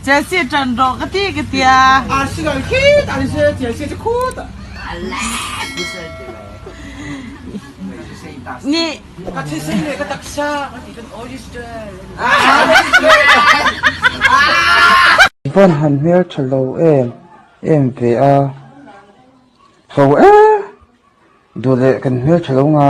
Chelsea ṭan rawh ka ti ka tia. Arsenal khitah ni se Chelsea chu khutah. Ni. Ka thisen leh ka taksa ka ti chuan Oyster. Van han hmel tha lo em em ve a, ho e, duh leh kan hmel tha lo nga.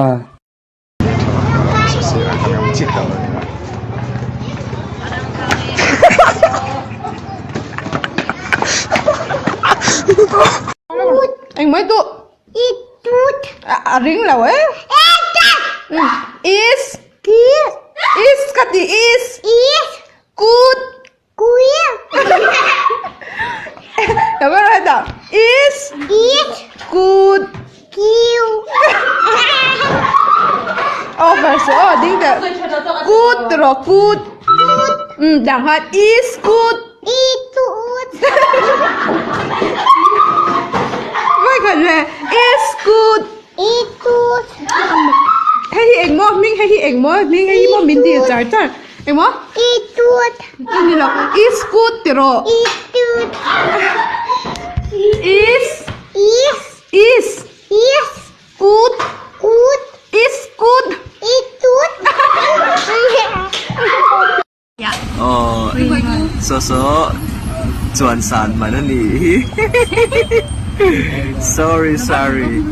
Engmai tu a ring lo e is is ka ti is kut Is good Over so oh ding the good ro good um dang han is good Mai khat le is good Hei hi engmaw hming hei hi engmaw hming hei hi maw min dil char char Engmaw? Ni lo is good ti rawh. Is is good is good. Aw saw saw chuan san man a nih hi sorry sorry.